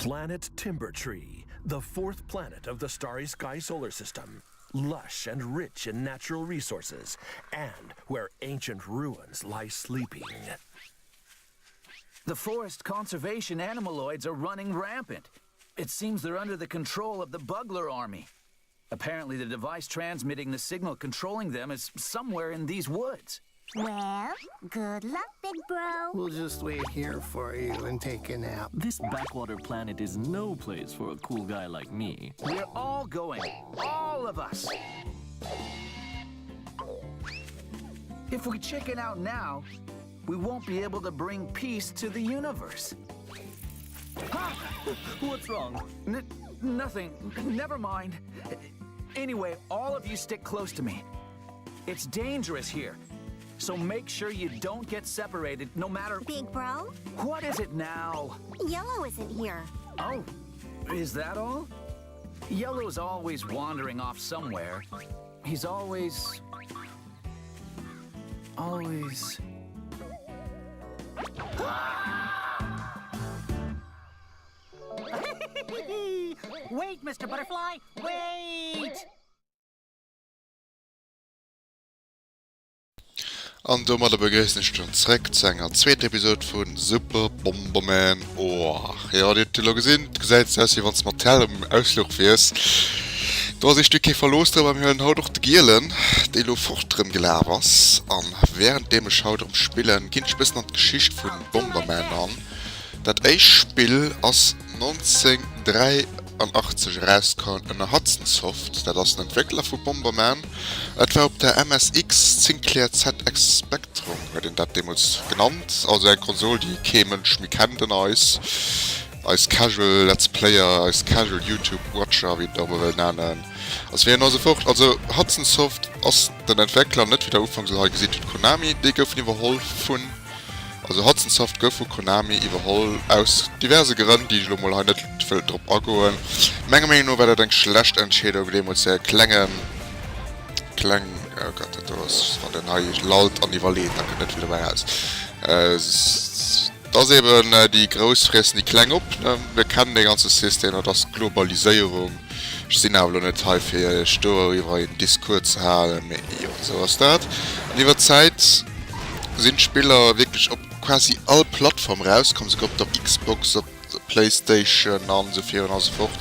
Planet Timbertree, the fourth planet of the Starry Sky solar system, lush and rich in natural resources, and where ancient ruins lie sleeping. The forest conservation animaloids are running rampant. It seems they're under the control of the Bugler army. Apparently the device transmitting the signal controlling them is somewhere in these woods. Well, good luck, big bro. We'll just wait here for you and take a nap. This backwater planet is no place for a cool guy like me. We're all going. All of us. If we chicken out now, we won't be able to bring peace to the universe. What's wrong? N nothing. Never mind. Anyway, all of you stick close to me. It's dangerous here. So make sure you don't get separated, no matter... Big bro? What is it now? Yellow isn't here. Oh, is that all? Yellow's always wandering off somewhere. He's always... Always... Wait, Mr. Butterfly! Wait! An domadder begréissen ech dann zréck zu enger zweeter Episode vu Super Bomberman R. Jo, dir hutt et elo gesinn, et gesäit esou aus wéi wann s de mat Tell um Ausfluch wiers. Do ass ee Stéck kee Verlooss drëm a mir huelen haut och de Gielen, dee lo fort erëm gelaf ass. An wärenddeem ech haut erëm spillen, ginn ech e bëssen an d'Geschicht vu Bomberman an. Dat éischt Spill ass 1983 erauskoun ënner Hudson Soft, dat ass den Entwéckler vu Bomberman. Et war op der MSX, Sinclair ZX Spectrum huet een dat deemools genannt, also eng Konsol déi kee Mënsch méi kennt ënner eis, eis Casual Let's Player, eis Casual Youtube Watcher, wéi een et och emol wëll nennen. Ass wéi en ass e fort. Also Hudson Soft ass den Entwéckler, net wéi der ufanks elo hei gesitt hutt Konami, déi goufen iwwerholl vun. Also Hudson Soft gouf vu Konami iwwerholl, aus diverse Grënn, déi ech elo mol hei net wëll drop agoen. Menger Meenung no war dat eng schlecht Entscheedung deemools, de klengen, kleng, oh Gott, dat do ass, wann den hei lallt an iwwerleet, da kënnt net vill dobäi raus. Et ass eben, déi Grouss friessen déi Kleng op, ne, mir kennen dee ganze System, dat ass d'Globaliséierung. Ech sinn awer elo net hei fir iech doriwwer een Discours ze halen, mee jo, esou ass dat. An iwwer d'Zäit sinn d'Spiller wierklech op quasi all Plattform erauskomm, souguer op der Xbox, op der Playstation an esou virun a sou fort.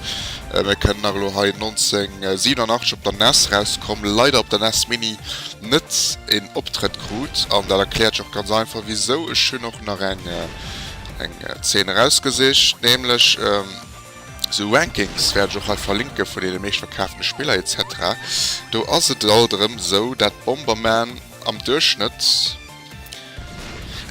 Mir kënnen nach elo hei 1987 op der nes erauskomm, leider op der nes Mini net een Optrëtt krut an dat erkläert sech och ganz einfach wisou. Ech hunn och nach eng eng Zeen erausgesicht, nämlech. Sou Rankings wäert ech och hei verlinke vun deene meeschtverkaafte Spiller etc. Do ass et alt erëm sou dat Bomberman am Duerchschnëtt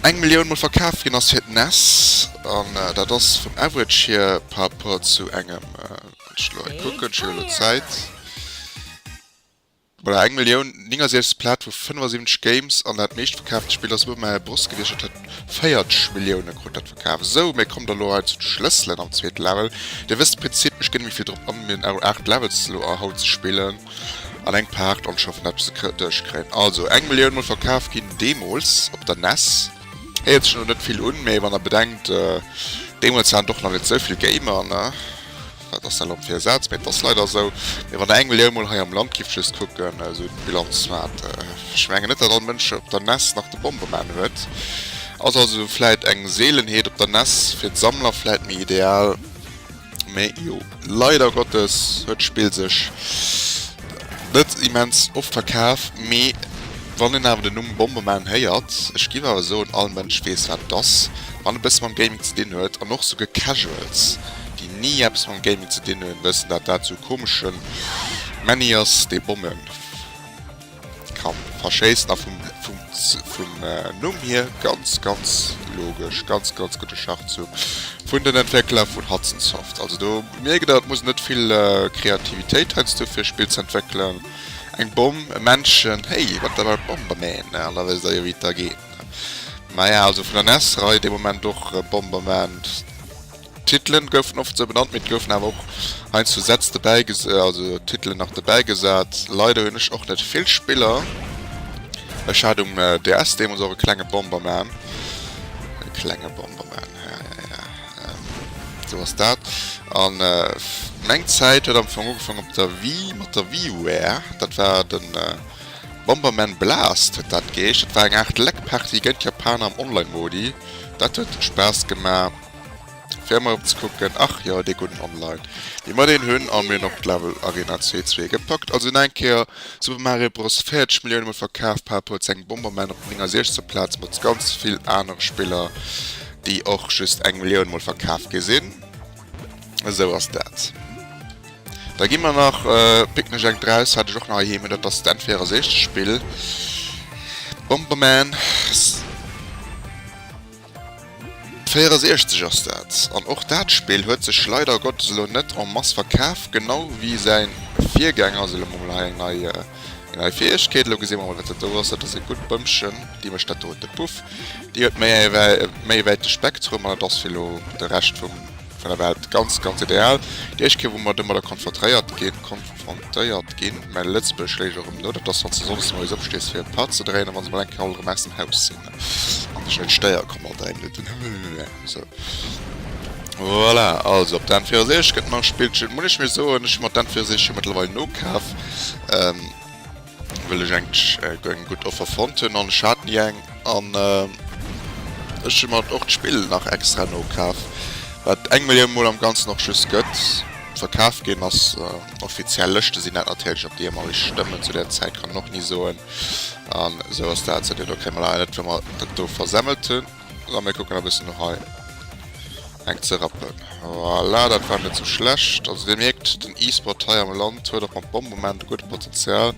eng Millioun mol verkaf ginn ass fir d'NES an dat ass vum Average hier par rapport zu engem, wann ech elo hei kucken, ech hu jo elo Zäit, Voilà, eng Millioun 69 Plaz vu 75 Games an dat meeschtverkaafte Spill ass Super Mario Bros. Gewiescht, dat huet 40 Millioune krut dat verkaf. Esou, mir kommen da lo hei zu de Schlësselen am zweete Level. Dir wësst de Prinzip, ech ginn net méi vill drop an, mir hunn awer 8 Levels elo haut ze spillen an eng Part an ech hoffen dat se duerchkréien. Also, eng Millioun mol verkaf ginn deemools op der nes. Héiert sech elo net vill un, mee wann der bedenkt, deemools waren et och nach net esou vill Gamer, ne? Dat ass elo fir e Saz, mee et ass leider esou. Mee wann Der eng Millioun mol hei am Land gifft just kucken, esou d'Bilanz mat, ech mengen net, datt all Mënsch op der nes nach de Bomberman huet. Ass also vläit eng Seelenheet op der nes, fir d'Sammler vläit méi ideal. Mee jo, leider Gottes huet d'Spill sech net immens oft verkaf. Mee wann een awer den Numm Bomberman héiert, ech giff awer soen, all Mënsch weess wat et ass, wann e bësse mam Gaming ze dinn huet an och souguer Casuals. déi ni eppes mam Gaming ze dinn hunn, wëssen dat dat sou e komeschen Männi ass, dee Bomme kann verschéissen a vum vum vum Numm hier ganz ganz logesch, ganz ganz gudde Schachzug vun den Entwéckler vun Hudson Soft. Also do mierkt der, et muss net vill Kreativitéit heiansdo fir e Spill ze entwéckelen. Eng Bomm, e Männchen, hey, what about Bomberman, an da wësst der jo wéi et da geet. Maja, also vun der NES-Rei dee Moment och Bomberman. D'Titelen goufen oft sou benannt, mee et goufen awer och heiansdo Sätz dobäi, also Titelen nach dobäi gesat. Leider hunn ech och net vill Spiller. Ech hat um DS deemools och e klenge Bomberman. E klenge Bomberman, ja, ja, ja. Sou ass dat. An meng Zäit huet am Fong ugefaangen op der Wii, mat der WiiWare. Dat war de Bomberman Blast huet dat geheescht. Dat war eng Aart Leckparty géint d'Japaner am Online-Modi. Dat huet Spaass gemaach fir ëmmer erëm ze kucken, ach jo, dee gudden Online, wéi mer deen hunn. An mir hunn och d'Level Arena 2 2 gepackt. Also nach eng Kéier Super Mario Bros. 40 Millioune mol verkaf par rapport zu engem Bomberman op der 69. Plaz mat ganz vill anere Spiller, déi och just eng Millioun mol verkaf gi sinn. Esou ass dat. Da gi mer nach, picken ech eng draus, hat ech och nach heiheem, dat ass d'N64 Spill Bomberman 64 ass dat. An och dat Spill huet sech leider Gottes elo net en masse verkaf, genau wéi säin Virgänger. Also elo mol hei eng nei, eng nei Fäegkeet. Elo gesi mer mol wat dat do ass. Dat ass e gutt Bëmmchen, déi mécht dat do, de Puff. Déi huet méi e méi wäite Spektrum an et ass fir elo de Rescht vum vun der Welt ganz ganz ideal. Déi éischt Kéier wou mer domadder konfrontéiert ginn, konfrontéiert ginn, mä Lëtzebuerg schléit och erëm no, dat ass wann s de sonndes moies opstees fir e Patt ze dréinen, wa se mol eng Kéier all erëm aus dem Haus sinn an dech net stéiere komm all 3 Minutten sou. Voilà, also op der N64 gëtt nach Spillchen, muss ech mir soen, ech hu mer d'N64 jo mëttlerweil nokaf. Wëll ech eng eng gutt Offer fonnt hunn an ech hat ni eng an ech hu mer och d'Spill nach extra nokaf, wat eng Millioun mol am Ganzen och just gëtt verkaf ginn ass. Offiziell Lëschte sinn dat natierlech, ob déi ëmmer richteg stëmmen zu där Zäit kann een och ni soen an esou ass dat. Sou, do kréie mer leider net, wou mer dat do versemmelt hunn. A mir kucken e bëssen no hei eng ze rappen. Voilà, dat war net sou schlecht. Also dir mierkt, den E-Sport hei am Land huet och mat Bomberman e gudde Potenzial.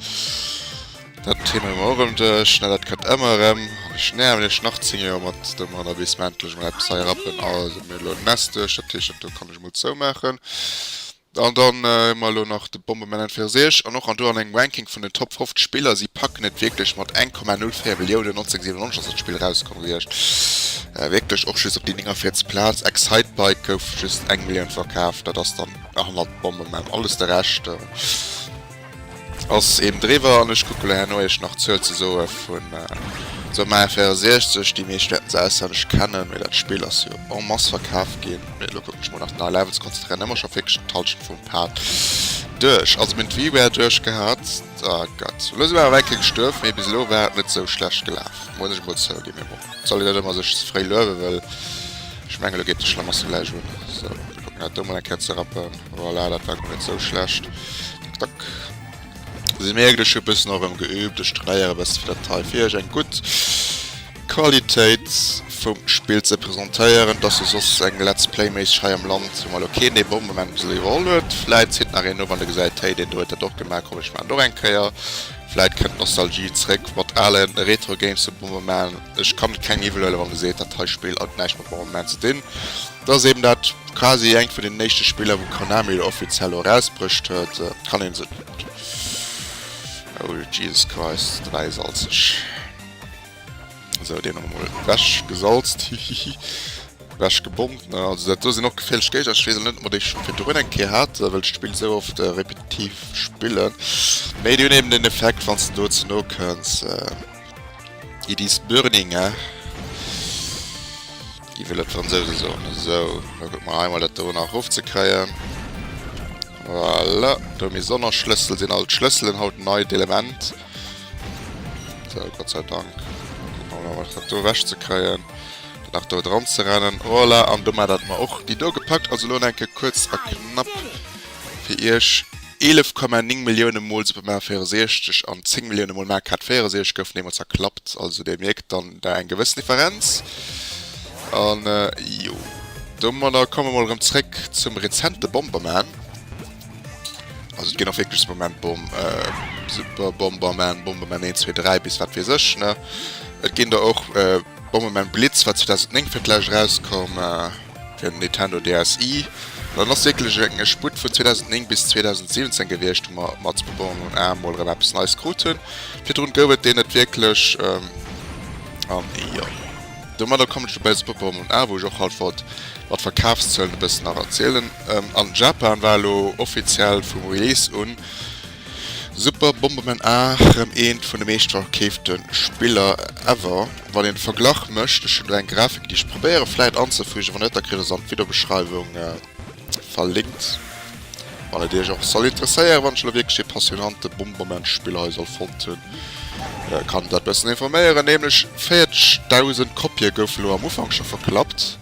Dat Thema hu mer och erëm duerch. Na, dat kënnt ëmmer erëm. An ech nerven iech nach 10 Joer mat domadder, bis mer endlech emol eppes hei rappen. Also mir hu elo den S duerch, dat heescht, dat do kann ech emol zoumaachen. An dann hu mer elo nach de Bomberman 64 an och an do an engem Ranking vun den Top 50 Spiller. Si packen et wierklech mat 1,04 Milliounen, 1997 ass dat Spill erauskomm gewiescht, wierklech och just op déi 49. Plaz. Excitebike gouf just eng Millioun verkaf, dat ass dann hannert Bomberman. Alles de Rescht Ass eben driwwer an ech kucke lo herno iech nach d'Zuel ze soe vun Super Mario 64. Déi meescht wäerten se auswenneg kennen, mee dat Spill ass jo en masse verkaf ginn. Mee elo kucken ech mol nach den nei Levels, konzentréieren ëmmer scho wierklech d'Halschent vum Part duerch. Also mir hunn d'WiiWare duerchgehat. Ah Gott, elo si mer awer eng Kéier gestuerf, mee bis elo war et net sou schlecht gelaf, muss ech emol zouginn. Mee bon, et soll een net ëmmer sech ze fréi luewen, well ech mengen elo geet de Schlamassel gläich un. Sou, mir kucken dat do mol eng Kéier ze rappen. Voilà, dat war guer net sou schlecht. Tak, tak. Sie mierkt, ech hu bëssen och erëm geübt. Ech trainéiere bëssen fir dat hei fir iech eng gutt Qualitéit vum Spill ze presentéieren. Et ass jo soss eng Let's Play méisseg hei am Land, wou mer elo keen dee Bomberman bis elo iwwerholl huet. Vläit zitt nach een no, wann e gesäit, hey, deen do huet dat och gemaach, komm ech maachen et och eng Kéier. Vläit kënnt d'Nostalgie zréck mat ale Retro Games vu Bomberman. Ech kann et kengem iwwel huelen, wann e seet, dat hei Spill hat näischt mat Bomberman ze dinn. Dat ass eben dat quasi engt vun den éischte Spiller wou Konami elo offiziell elo erausbruecht huet. Kann een se Oh Jesus Christ, 3 salzeg. Sou, deen hu mer mol ewech gesalzt, hihihi, ewech gebommt, ne. Also dat do sinn och geféierlech Géigner. Ech weess elo net, ob mer déi scho virdrun eng Kéier haten, well ech d'Spill esou oft repetitiv spillen. Mee déi hunn eben den Effekt, wann s de do ze no kënns, It is burning, eh? Gi wëll et Fransouse soen. Esou, da kucke mer hei mol dat do nach erofzekréien. Voilà, do hu mir Sonnerschlëssel, sinn all d'Schlësselen haut neit Element. Sou, Gott sei Dank. Kucke mer mol dat do ewechzekréien. Dat nach do dran ze rennen. Voilà, an domat hat mer och déi do gepackt. Also elo nach eng Kéier kuerz a knapp fir iech. 11,9 Millioune mol Super Mario 64 an 10 Millioune mol Mario Kart 64 goufen deemools zerklappt, also dir mierkt dann da eng gewëssen Differenz. An jo, domadder komme mer mol erëm zréck zum rezente Bomberman. Also et ginn och wierklech Superman Bom, Super Bomberman, Bomberman 1, 2, 3 bis wat weess ech, ne. Et ginn der och Bomberman Blitz war 2009 fir d'lescht erauskomm. Fir den Nintendo DSi. An dann ass wierklech eng Sputt vun 2009 bis 2017 gewiescht, wou mer mat Super Bomberman R mol erëm eppes Neies krut hunn. Virdrun gouf et deen net wierklech. An jo, domadder kommen ech lo bei Super Bomberman R, wou ech och halt wollt mat Verkafszuelen e bëssen nach erzielen. An Japan war elo offiziell vum Release un Super Bomberman R rem eent vun de meescht verkeefte Spiller ever. Wann een de Verglach mécht, ech hunn do eng Grafik déi ech probéiere vläit anzefügen, wann net da kritt der se an d'Videobeschreiwung. verlinkt, wann et iech och soll interesséieren. Wann ech elo wierklech dee passionante Bomberman-Spiller hei soll fonnt hunn, kann dat bëssen informéieren. Nämlech 40.000 Kopië goufe lo am Ufank scho verklappt.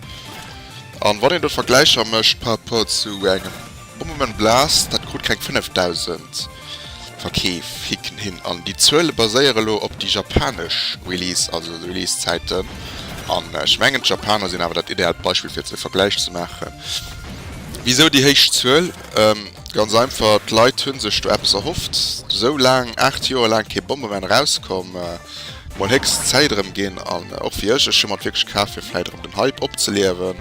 An wann een do d'Vergläicher mécht par rapport zu engem Bomberman Blast, dat krut keng 5.000 Verkeef hin. An déi Zuele baséiere lo op déi japanesch Release, also Release-Zäiten. An ech mengen d'Japaner sinn awer dat ideaalt Beispill fir e Vergläich ze maachen. Wisou déi héich Zuel? Ganz einfach, d'Leit hu sech do eppes erhofft. Esou laang, 8 Joer laang kee Bomberman erauskomm, mol héchst Zäit erëm ginn. An och fir ech, ech hu mer et wierklech kaf fir vläit erëm den Hype opzeliewen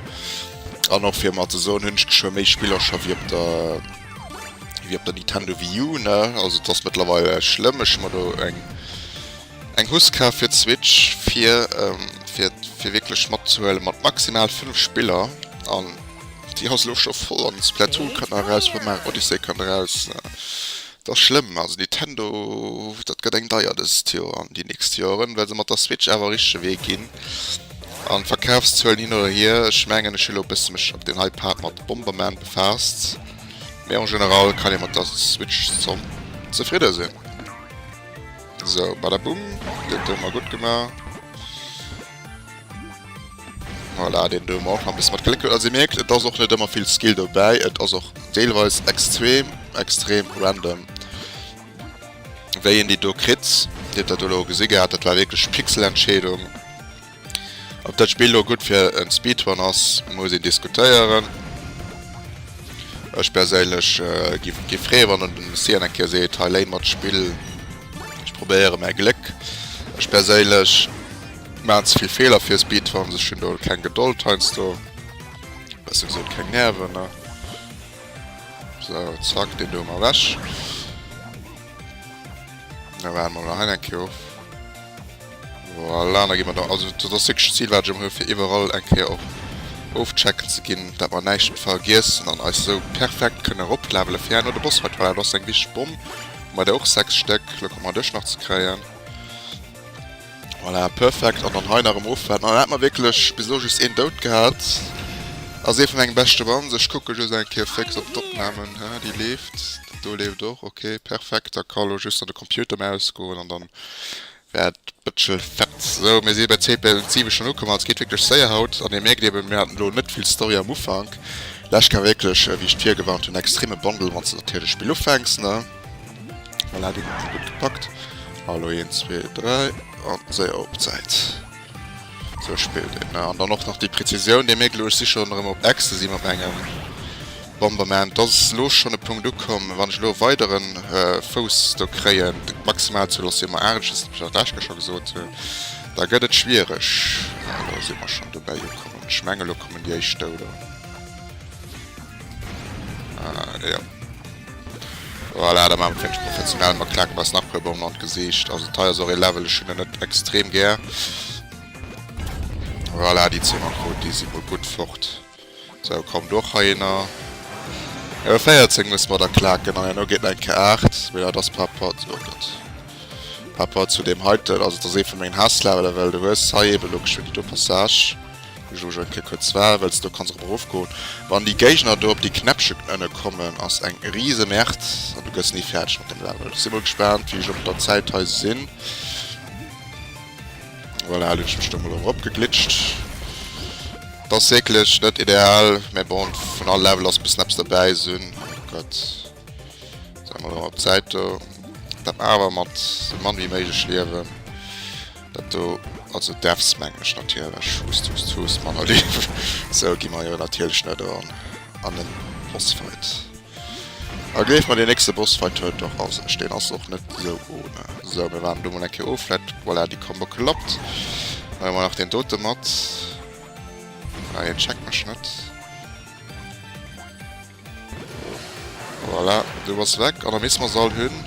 an och fir mer ze soen, hunn ech geschwë méi Spiller scho wéi op der wéi op der Nintendo Wii U, ne? Also et ass mëttlerweil schlëmm. Ech hu mer do eng eng Huss kaf fir d'Switch fir fir fir wierklech matzehuelen mat maximal 5 Spiller an déi ass elo scho voll an Splatoon kënnt nach eraus, Super Mario Odyssey kënnt eraus. Et ass schlëmm. Also Nintendo, dat gëtt eng deier dëst Joer an déi nächst Joeren, well se mat der Switch awer e richtege Wee ginn. An d'Verkafszuelen hin oder hier, ech mengen ech hu lo e bësse mech op deen hei Part mat Bomberman befaasst, mee en général kann ee mat der Switch zomm zefridde sinn. Sou, badaboom, dat hu mer gutt gemaach. Voilà, deen do hu mer och nach e bësse mat Gléck. Also dir mierkt, et ass och net ëmmer vill Skill dobäi, et ass och deelweis extrem, extrem random. Wéi een déi do kritt. Dir hutt dat do elo gesi gehat, dat war wierklech Pixelentscheedung. Ob dat Spill elo gutt fir en Speedrun ass, muss een diskutéieren. Ech perséinlech gi freeë wann en den Cyan eng Kéier seet, hei léin mer d'Spill, ech probéiere mäi Gléck. Ech perséinlech maachen ze vill Feeler fir Speedruns, ech hunn do keng Gedold heiansdo, besser gesot keng Nerven. Sou, zack, deen do emol ewech. Da waarde mer nach hei eng Kéier of. Voilà, da gi mer da, also dat ass wierklech d'Zil, wat ech ëmmer hu fir iwwerall eng Kéier och ofchecken ze ginn, dat mer näischt vergiessen an eis esou perfekt kënne eroplevele fir herno de Bossfight. Voilà, dat ass eng wichteg Bomm, hu mer der och 6 Stéck. Elo komme mer dech nach ze kréien. Voilà, perfekt. An dann hei nach erëm ofwaarden. An dann hat mer wierklech bis elo just een Doud gehat. Ass ee vun menge beschte Runs. Ech kucke just eng Kéier fix op d'Opnamen. Ha, déi leeft. Dat do leeft och. Ok, perfekt. Da ka lo just nach de Computer méi ausgoen an dann wär d'Bëtschel fett. Sou, mir si bei 10,7 schonn ukomm. Also et geet wierklech séier haut. An dir mierkt eben, mir haten elo net vill Story am Ufank. Lech ka wierklech, wéi ech et virgewarnt hunn, extreme Bundle, wann s de natierlech d'Spill ufänks, ne? Voilà, déi hunn gutt gepackt. Hallo, 1, 2, 3 an séier op d'Säit. Sou spillt een, ne? An dann och nach déi Präzisioun, déi mir elo, ech si schonn erëm op Ecstasy mat mengem Bomberman. Et ass elo schonn e Punkt ukomm, wann ech elo e weidere Fouss do kréien, d'Maximalzuel ass jo ëmmer 8, ech weess net, ob ech dat d'lescht Kéier scho gesot hunn, da gëtt et schwiereg. Elo si mer schonn dobäi ukomm an ech mengen, elo kommen déi éischt Douder. Ah, jo. Voilà, da maache mer wierklech professionell. Mer klaken eis nach e puer Bommen an d'Gesiicht. Also d'hei ass och ee Level, ech hunn en net extrem gär. Voilà, déi zwee mer krut, déi si mol gutt fort. Sou, komm, do och heihinner. Jo, 14 musse mer da klaken an herno geet nach eng Kéier 8. Mee dat ass par rapport, oh Gott, par rapport zu deem heiten, also et ass ee vu mengen Haassleveler, well du hues hei eeben elo geschwënn déi do Passage. Wou ech eng Kéier kuerz war, well s do kanns erëm erofgoen. Wann déi Géigner do op déi Knäppchen ënne kommen, ass eng riese Merde an du gëss ni fäerdeg mat dem Level. Ech si mol gespaant, wéi ech op der Zäit hei sinn. Voilà, elo hunn ech mech do mol eropgeglitscht. Dat ass wierklech net ideal, mä bon, vun all Level ass e bëssen eppes derbäi. Sinn, oh Gott, sou mol erëm op d'Säit do. Dat awer mat sou mann wéi méiglech liewen. Dat do, also Devs mengen ech natierlech. Hust, hust, hust, Mann Olive. Sou gi mer jo natierlech net an an en Bossfight. A gleeft mer, deen nächste Bossfight huet och a sech. Deen ass och net sou ohne. Sou, mir waarden do mol eng Kéier of. Vläit, voilà, déi Combo klappt. Dann hu mer nach deen dote mat. Ah, hien checkt mech net. Voilà, du bass weg an da misste mer se all hunn.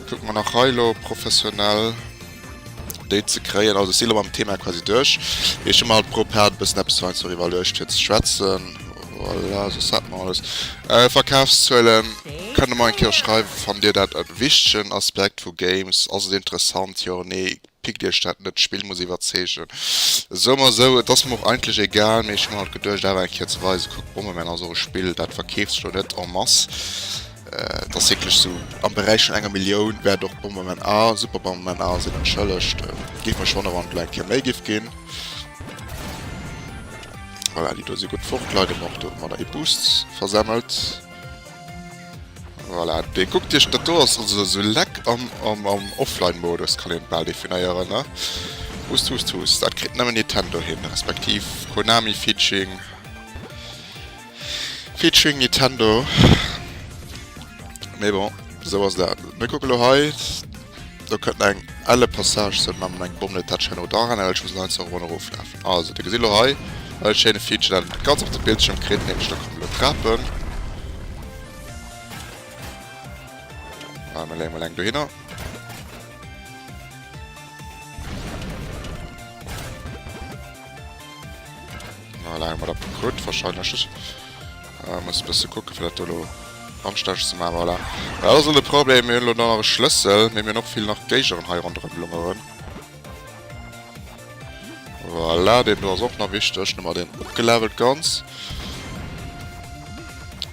Kucke mer nach hei elo professionell déi ze kréien. Also ech si elo mam Thema quasi duerch. Mee ech hu mer halt pro Part e bëssen eppes heiansdo iwwerluecht fir ze schwätzen. Voilà, soss hat mer alles. Verkafszuelen kënnt der mer eng Kéier schreiwen. Fannt Dir dat e wichtegen Aspekt vu Games? Ass et interessant, jo, nee? Pickt iech dat net, d'Spill muss iwwerzeegen. Soe mer esou, et ass mer och eigentlech egal, mee ech hu mer halt geduecht awer eng Kéier ze weisen, kuckt, Bomberman ass och e Spill, dat verkeeft sech lo net en masse. Et ass wierklech esou am Beräich vun enger Millioun wäert och Bomberman A, Super Bomberman A sinn, entschëllegt. Géif mech wonnere wann et lo eng Kéier méi géif ginn. Voilà, déi do si gutt fort, leider mer och do mat e Boost versemmelt. Voilà, dee kuckt iech, dat do ass also esou leck am, am, am Offline-Modus, kann een et bal definéieren, ne? Hust, hust, hust, dat kritt nëmmen Nintendo hin, respektiv Konami featuring, featuring Nintendo. Mee bon, esou ass dat. Mir kucke lo hei, do kënnt eng elle Passage, sou maache mer eng Bomm, net dat ech herno da rennen, well ech muss elo einfach erof eroflafen. Also, dir gesitt lo hei, e schéine Feature, dat een ganz op de Bildschirm kritt, nämlech do kommen elo Trapen. Ah, mir leeë mol eng dohinner. Voilà, hu mer dat krut wahrscheinlech. Äh, muss e bësse kucke fir dat do elo anstänneg ze maachen. Voilà. Dat ass elo de Problem, mir hunn elo nach e Schlëssel, mee mir hunn och vill nach Géigeren hei ronderëm lungeren. Voilà, deen do ass och nach wichteg. Hu mer deen opgelevelt ganz.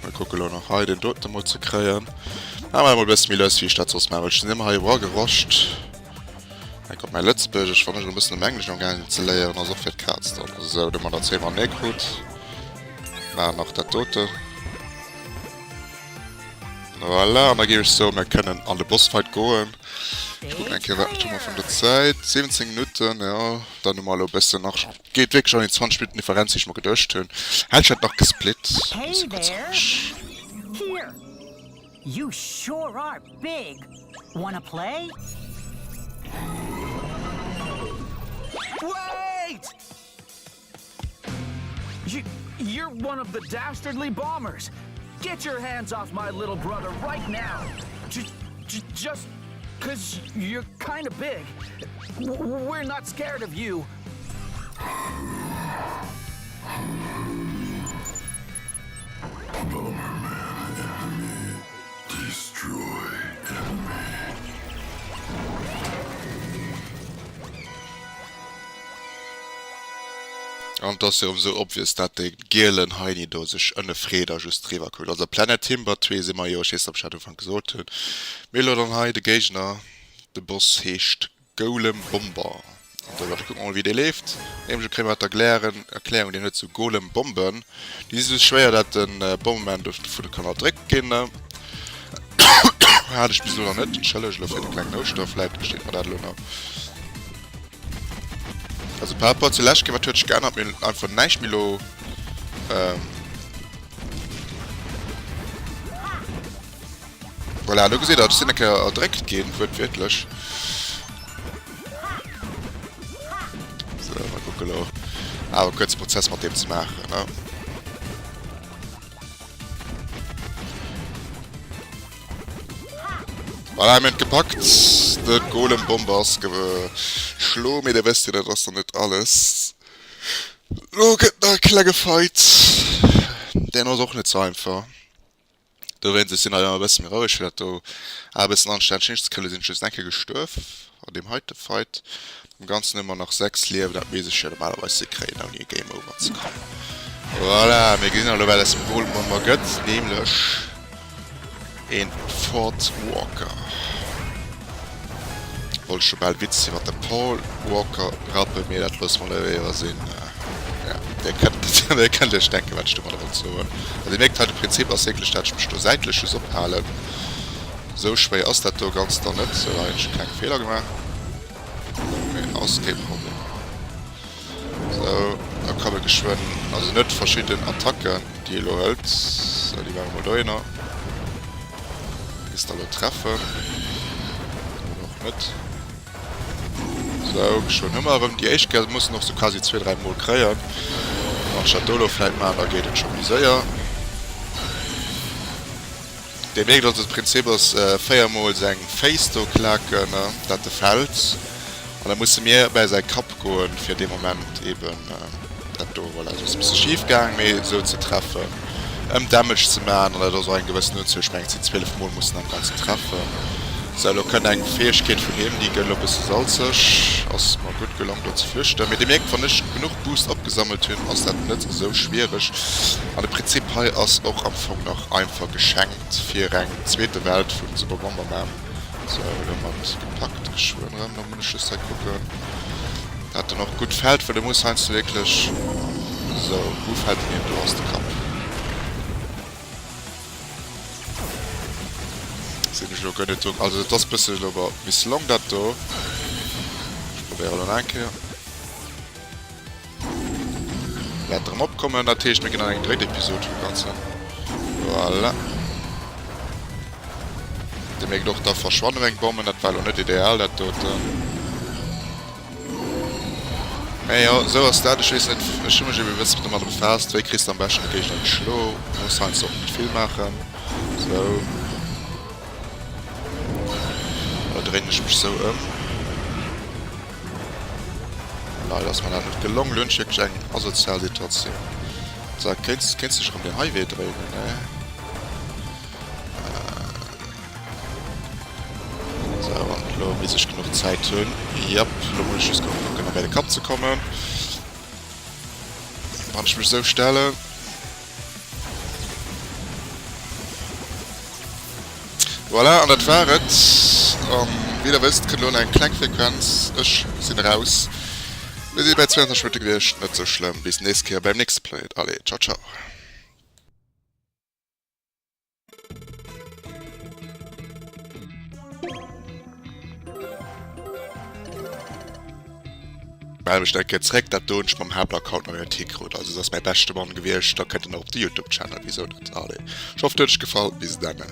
Mir kucke lo nach hei den doten emol ze kréien. Maache mer emol e bësse méi lues, wéi ech dat soss maachen, well ech sinn ëmmer hei eragerusht. Hei kommt mäi Lëtzebuergesch, wann ech elo e bëssen am Englesch amgaange sinn ze léieren, ass och fir d'Kaz dann. Esou, do hu mer der zweemol méi krut. Maachen nach dat doten. Voilà, an da géif ech soen, mir kënnen an de Bossfight goen. Ech kucken eng Kéier, wat hu mer vun der Zäit? 17 Minutten, jo. Dann hu mer elo e bëssen nach, geet wierklech an déi 20 Minutten Differenz, wéi ech mer geduecht hunn. Hätt ech dat nach gesplitt. Hey there! Here! You sure are big! Wanna play? Wait! You, you're one of the dastardly bombers. Get your hands off my little brother right now. Just, just cause you're kind of big. We're not scared of you. Bomberman enemy. Destroy enemy. An et ass jo erëm sou obvious dat dee gielen Heini do sech ënne freet a just driwwer kuckt. Also Planet Timber 2 si mer jo, ech weess net ob ech dat Ufank gesot hunn. Mee elo dann hei de Géigner, de Boss heescht Golem Bomber. An do warte kucke mer mol wéi dee leeft. Nämlech kréie mer d'Erklären, Erklärung, deen huet sou Golem Bomben. Déi si sou schwéier dat de Bomberman dovun kann erdréckt ginn. Hat ech bis elo nach net, entschëllegt elo fir de klengen Houschter, vläit steet mer dat elo nach. Also par rapport zu lescht Kéier, wat huet sech geännert? Mir hunn einfach näischt méi elo. Ähm voilà, elo gesitt der, ech sinn eng Kéier erdréckt ginn, wuertwiertlech. So, mal kucke elo. Awer kuerze Prozess mat deem ze maachen, ne? Voilà, mir hunn et gepackt. De Golem Bomber ass geschlo, mee der wësst jo, dat ass dann net alles. Lo gëtt nach e klenge Fight. Deen ass och net sou einfach. Dowéinst, ech sinn hei ëmmer e bësse méi roueg, fir dat do awer e bëssen anstänneg hinzekréien. Lo sinn ech just eng Kéier gestuerf an deem heite Fight. Am Ganzen hu mer nach 6 Liewen, dat misst ech jo normalerweis hikréien ouni e Game Over ze kréien. Voilà, mir gesinn elo wat aus dem Golem Bomber gëtt, nämlech een Fort Walker. Wollt scho bal Witz iwwer de Paul Walker rappen, mee dat loosse mer elo éiwer sinn. Ja, dir kënnt, dir kënnt iech denken wat ech domadder wollt soen. Also dir mierkt hei, de Prinzip ass wierklech dat ech mech do säitlech just ophalen. Esou schwéier ass dat do Ganzt dann net. Sou, hei hunn ech e klenge Feeler gemaach. Mee ass kee Problem. Sou, da komme geschwënn, also net verschidden Attacken, déi e lo hëlt. Sou, déi maache mer dohinner. Misst der lo treffen. Oder och net. Sou, geschwënn hu mer erëm déi éischt Kéier. Mussen och sou quasi zwee, dräi Mol kréien. Wann ech dat do lo vläit maachen, da geet et scho méi séier. Dir mierkt also, de Prinzip ass 4 mol seng Féiss do klaken, dat e fällt, an da musse mir bäi säi Kapp goen, fir dee Moment eben dat do, voilà, esou ass e bësse schif gaang, mee esou ze treffen, ëm Damage ze maachen, an dat ass och eng gewëssen Unzuel, ech mengen et sinn 12 mol mussen am Ganzen treffen. Sou, elo kënnt eng Fäegkeet vun him, déi gëtt elo e bësse salzeg. Ass mer gutt gelong do ze flüchten. Mee dir mierkt, wann ech genuch Boost opgesammelt hunn, ass dat net esou schwiereg. An de Prinzip hei ass och am Fong nach einfach geschenkt fir eng zweete Welt vu Super Bomberman. Sou, elo mat gepackt geschwënn erëm. Lo muss ech just hei kucken, dat en och gutt fält, well du muss heiansdo wierklech. Sou, wou fält en hin? Do ass de Kapp. Sinn ech elo guer net do. Also et ass bëssen elo awer misslong dat do. Ech probéiere elo nach eng Kéier. Wäert erëm opkommen. Dat heescht mir ginn an eng drétt Episod vum Ganzen. Voilà. Dir mierkt och, da verschwanne meng Bommen. Dat war elo net ideal dat doten. Mä jo, esou ass dat. Ech weess net, ech hu mech ebe e bëssen domadder befaasst, wéi kriss de am beschten de Géigner geschlo. Muss heiansdo och net vill maachen. Sou. Da dréinen ech mech sou ëm. Leider ass mer dat net gelong. Lo hunn ech wierklech eng asozial Situatioun. Sou, kéints, kéints dech erëm deen hei Wee dréinen, ne? Sou, an elo misst ech genuch Zäit hunn. Jep, elo muss ech just genuch kucken, op de Kapp ze kommen. Wann ech mech esou stellen. Voilà, an dat war et. An wéi der wësst, kënnt elo nach eng kleng Frequenz. Ech sinn eraus. Mir si bei 22 Minutte gewiescht, net sou schlëmm. Bis d'nächst Kéier beim nächste Planet. Allez, ciao, ciao. Mell mech nach eng Kéier zréck, dat do hunn ech mam Haaptaccount nach net hikrut, also se ass mäi beschte Mann gewiescht, da kënnt en och op de Youtube Channel, wisou net, allez, ech hoffen et huet iech gefall, bis denne.